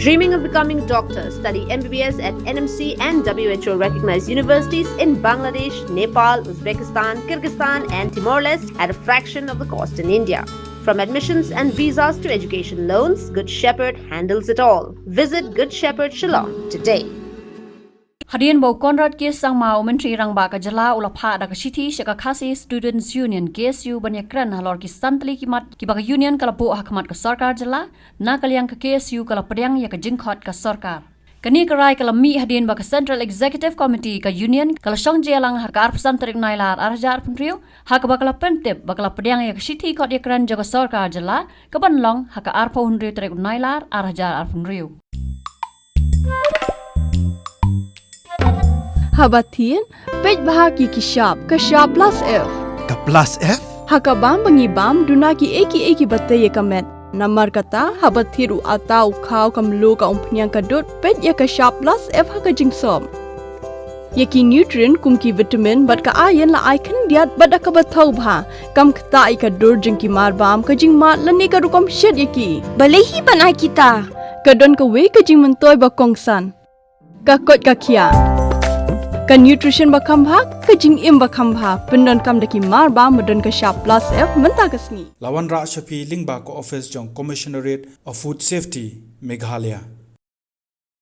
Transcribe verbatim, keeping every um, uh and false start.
Dreaming of becoming a doctor? Study M B B S at N M C and W H O recognized universities in Bangladesh, Nepal, Uzbekistan, Kyrgyzstan, and Timor Leste at a fraction of the cost in India. From admissions and visas to education loans, Good Shepherd handles it all. Visit Good Shepherd Shillong today. Hadien ba u Conrad K Sangma, u Myntri Rangbah ka jylla, u la phah da ka shithi sha ka Khasi Students Union, K S U, ban ïakren halor ki san tylli ki mat kiba ka Union ka la buh ha khmat ka sorkar jylla, na ka liang ka K S U ka la pdiang ïa ka jingkhot ka sorkar. Kane ka rai ka la mih hadien ba ka Central Executive Committee ka Union ka la shong jia lang ha ka arphew san tarik Nailar arhajar arphew hynriew, ha kaba ka la pyntip ba ka la pdiang ïa ka shithi khot ïakren jong ka sorkar jylla, kaban long ha ka arphew hynriew tarik Nailar arhajar arphew hynriew. Haba thied, peit bha ki ki shap, ka shap plus F. Ka plus F? Ha ka bam ba ngi bam, duna ki ei ki ei kiba tei ïa ka met. Namar kata, haba thied u atta, u khaw, ka mluh, ka umphniang, ka dud, peit ïa ka shap plus F ha ka jingsop. Ïa ki nutrient kum ki vitamin bad ka iron la ai khyndiat bad da kaba thaw bha, kam ktah ïa ka dur jong ki mar bam, ka jingmad lane ka rukom shet ïa ki. Balei hi ban ai kita? Ka don kawei ka jingmyntoi ba kongsan. Ka koit ka khiah. Ka nutrition ba kham bha, ka jingim ba kham bha, pyndonkam da ki mar bam ba don ka shap plus F mynta ka sngi. La wanrah sha phi lyngba ka office jong Commissionerate of Food Safety, Meghalaya.